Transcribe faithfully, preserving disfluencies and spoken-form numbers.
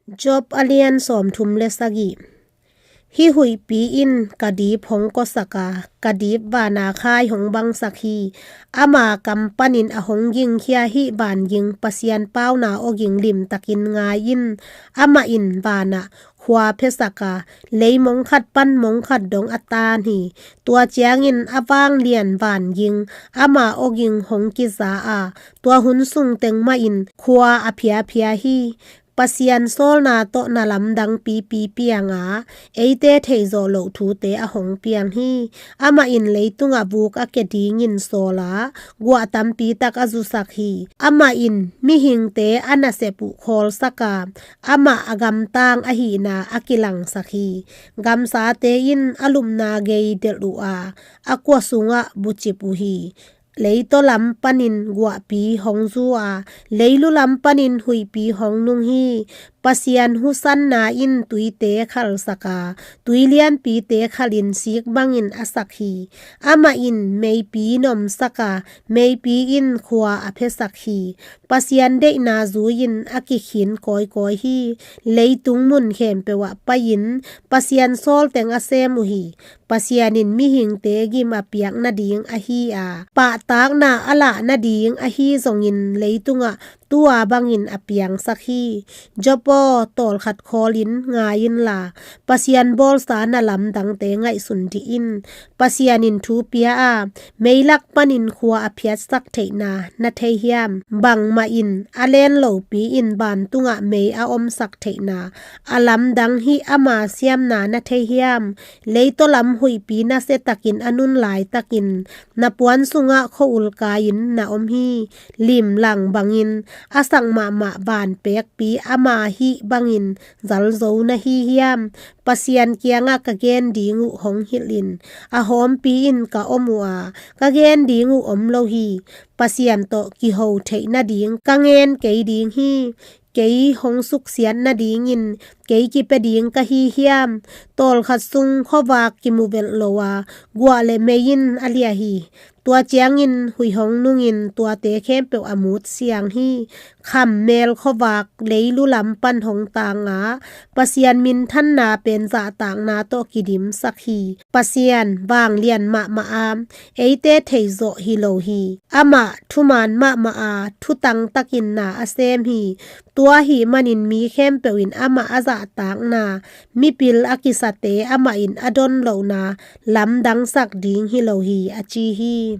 Job a lian sawmthum le sagih. Hih huihpi in ka dip hong kawsak a, ka dip vana khai hong bangsak hi. Ama kam panin a hong gingkhia hih vanging Pasian pauna awging limtakin ngai in. Amah in vanah khua phesak a, lei mong khat pan mong khat dong a tan hi. Tua ciangin a vanglian vanging ama awging hong kiza a, tua hun sung teng mahin khua a phiaphia hi. Pasian sawlna tawh na lamdang pipi piang a, eite theihzawh loh thute a hong piang hi. Amah in leitungah vuk a ke dingin sawl a, guah tampi tak a zusak hi. Amah in mihingte a nasep uh khawlsak a, amah a gamtang ahihna a kilangsak hi. Gamsate in a lupna gei delh uh a, a kua sungah bucip uh hi. Leitaw lam panin guahpi hong zu a, leilu lam panin huihpi hong nung hi. Pasian husanna in tuite khalsak a, tui lianpite khalin sik bangin a sak hi. Amah in meipi nomsak a, meipi in khua a phesak hi. Pasian deihna zui-in a kikhin kawikawi hi. Leitung mun khempeuh ah pai-in Pasian sawl teng a sem uh hi. Pasian in mihingte gim a piak nading ahi a, pahtakna a lah nading ahi zongin leitungah tua bangin a piangsak hi. Job aw, tawlkhat khawlin ngai inla, Pasian bawlsa na lamdangte ngaihsun dih in. Pasian in thu pia a, meilak panin khua a phiatsak theihna na thei hiam? Bangmah in a len lopi in vantungah mei a omsak theihna a lamdang hih ama siamna na thei hiam? Leitaw lam huihpi nasiatakin a nun laitakin na puan sungah khua-ul kai-in na om hi. Limlang bangin a sak mahmah vanpekpi ama hih bangin zalzo na hi hiam? Pasian kiangah ka gen ding uh hong hilh in. A hawmpi in ka om uh a, ka gen ding uh om lo hi. Pasian tawh kiho theih nading ka ngen kei ding hi. Kei hong suksiat nadingin kei kipia ding ka hi hiam? Tawlkhat sung khuavak kimuvelh lo a, guah le mei in a liah hi. Tua ciangin huih hong nungin tuate khempeuh a mut siang hi. Khammel khuavak leilu lam pan hong tang a, Pasian minthanna pen zahtakna tawh kidimsak hi. Pasian vanglian mahmah a, eite theihzawh hi lo hi. Amah thuman mahmah a, thutang takin na a sem hi. Tua ahih manin mi khempeuh in amah a zahtakna, mipil a kisate amah in a don lohna lamdangsak ding hi lo hi, a ci hi.